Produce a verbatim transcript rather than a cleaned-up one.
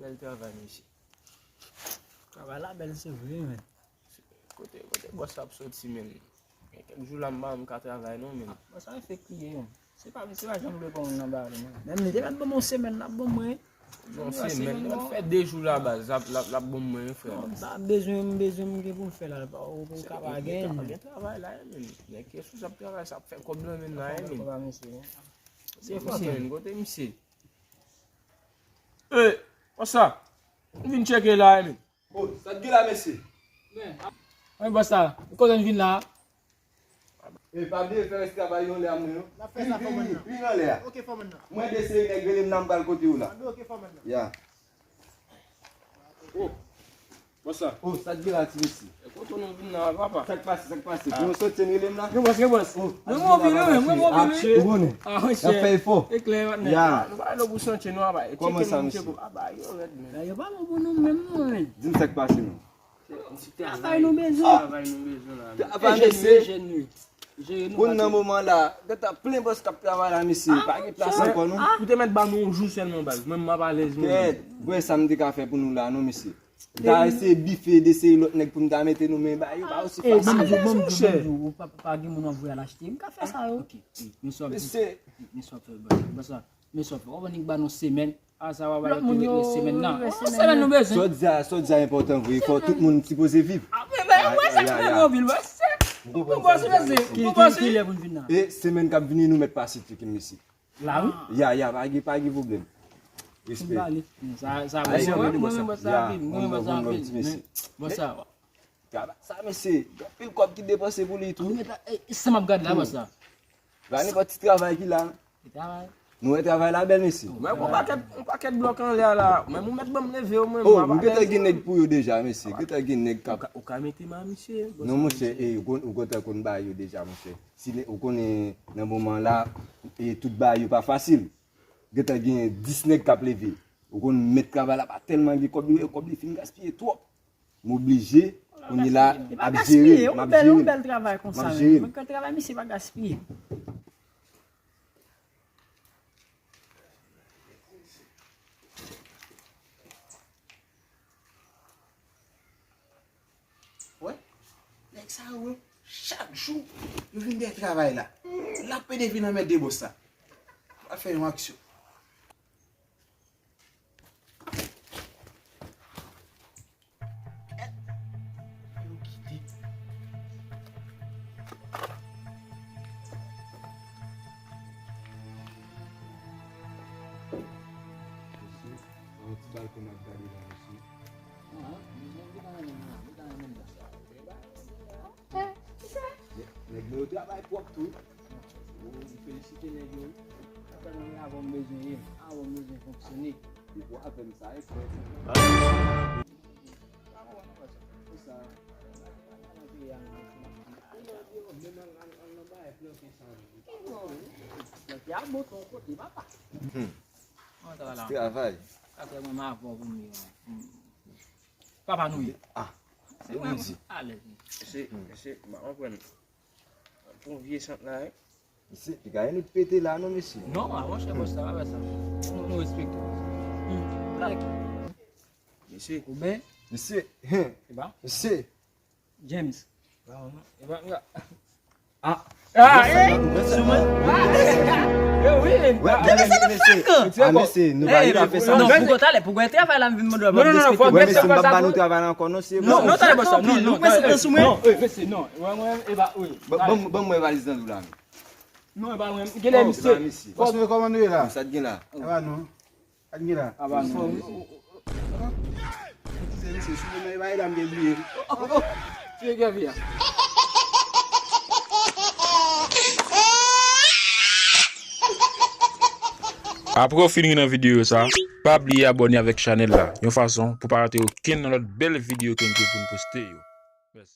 Bèl travay, mesye. Travay la bèl, se vre, men. Kote, kote bòs la ap soti, men? Gen kèk jou la, m pa menm ka travay, non, men. Bòs la fèk kriye, men. Se pa, se pa jan m vle pou moun nan ba li, non. Menm li te mèt ban m yon semèn, l ap ban mwen. Yon semèn, l ap fè de jou la, baz, l ap, l ap, l ap ban mwen, frè. Non, m pa bezwen, m bezwen, m gen pou m fè la, ou, ou ka pa gen. Gen travay la, men. Nèg ki sou ap travay, sa ap fè kòb nan men la, men. Se fò, men, kote misye? Ey, konsa, m vin tcheke la, men. Oh, sa k gen la, mesye? Wi, bòs la, kote n vin la? E pa bliye fè rès travay yon lè a mwen yo. N ap fè sa, fòman nan. Vin anlè a. Ok, fòman nan. Mwen de seri nèg rele m la, m pral kote w la. Anben, ok, fòman nan. Ya. Oh, bòs la. Oh, sa k gen la, ti mesye? E kote nou vin la, papa? Sa k pase, sa k pase? Pou nou soti, n rele m la? Gen bòs, gen bòs. Oh, mwen mobile, wi, mwen mobile, wi. Ou konnen. Ah, monchè. N ap fè efò. E klè, patnè. Ya. Nou pa lòk ou soti, nou aba. Kòman sa, mesye? Yo pa bon pou nou menm, non, men. Di m sa k pase, non. Travay nou bezwen. Travay nou bezwen la. Travay, mesye. Jere nou, jere nou. Kounye a nan moman la, gentan plen bòs k ap travay la, mesye. Pa gen plas ankò, non. Ou te mèt ban nou yon jou sèlman, baz. Mwen, m ap alèz, mwen. Kèt, wè sa m te ka fè pou nou la, non, mesye. M ta eseye bife de seri lòt nèg pou m ta mete nou, men bagay yo pa osi fasil. Bon, bon, bon, bon, ou pa, pa gen moun w ap voye al achte. M ka fè sa yo. Ok, men sa w ap fè, bòs la. Men sa w ap fè, w ap annik ban nou semèn. A sa w ap bay lòt moun yo semèn nan. Semèn nou bezwen. Sa w di a, sa w di a enpòtan vre. Fò tout moun sipoze viv. Mwen se mwen mobile, mwen se. Bon bòs, mwen se. Bon bòs, kilè pou n vin nan? E semèn k ap vini, nou mèt pase ti mesye. La, wi. Ya, ya, pa gen, pa gen pwoblèm. Respè. Sa, sa, mwen, mwen, mwen, bòs la anpil, mwen, bòs la anpil. Bòs la. Sa, mesye, gen anpil kòb ki depanse pou li tou. Sa m ap gad la, bòs la. Pa nenpòt ti travay ki la. Nou wè travay la bèl, mesye. Mwen, yon pakèt, yon pakèt blòk anlè a la. Mwen, ou mèt ban m leve yo, mwen. Oh, m gentan gen nèg pou yo deja, mesye. Gentan gen nèg k ap. Ou ka mete m a misye. Non, monchè, ou konn, ou gentan konn ba yo deja, monchè. Si ou konnen nan moman la, e tout bagay yo pa fasil. Gentan gen dis nèg k ap leve. Ou konn mèt travay la pa tèlman gen kòb, li wè kòb li fin gaspiye twòp. M oblije, kounye la, ap jere, m ap jere. Yon bèl travay konsa, men. Mwen kwè travay misye pa gaspiye. Wè, nèg sa yo, chak jou, yo vin dèyè travay la. Lapede vin anmède bòs la. Pral fè yon aksyon. Yo kite. Yon ti balkon m ap gade la, mesye. Nèg, nèg yo travay pwòp tou. M felisite nèg yo. Apre mwen, avan m bezwen ye, avan m bezwen fonksyone. Ou avè m sa, e frè. Travay. Sa fè mwen mavò pou m ye. Papa nou ye. Ah, se mwen, alèz. Se, se, m pa konprann. Pou vye sant la, wi. Misye, piga yon pete la, non, mesye. Non, a, monchè, bòs, sa pa fè sa. Nou, nou respekte. Like. Mesye. Ou ben? Mesye. Eba? Mesye. James. Eba, eba. Ah. Ah, eh, sou mwen? Ah, eh, wi. Gade sa k ap fèt. Ah, mesye, nou pa gen dwa fè sa. Non, pou gwo talè, pou gwo travay la, m vin mande w. Non, non, non, non, fò mesye, m pa ba nou travay la ankò, non, se. Non, non, talè, bòs, non, non, non, mesye, sou mwen. Non, eh, mesye, non. Mwen, mwen, eba, wi. Ban, ban, ban mwen valiz nan dou la, men. Non, e pa mwen. Genlè misye. Bòs mwen, kòman nou ye la? Sa t gen la? E pa nou. Sa t gen la? A pa nou. Fò, wi. Se misye, si mwen nan e pa e la m te bliye. Tiye Kèvi a. Apre w fin ri nan videyo sa, pa bliye abòne avèk chanèl la, yon fason pou pa rate okenn nan lòt bèl videyo ke n gen pou n poste yo. Mèsi.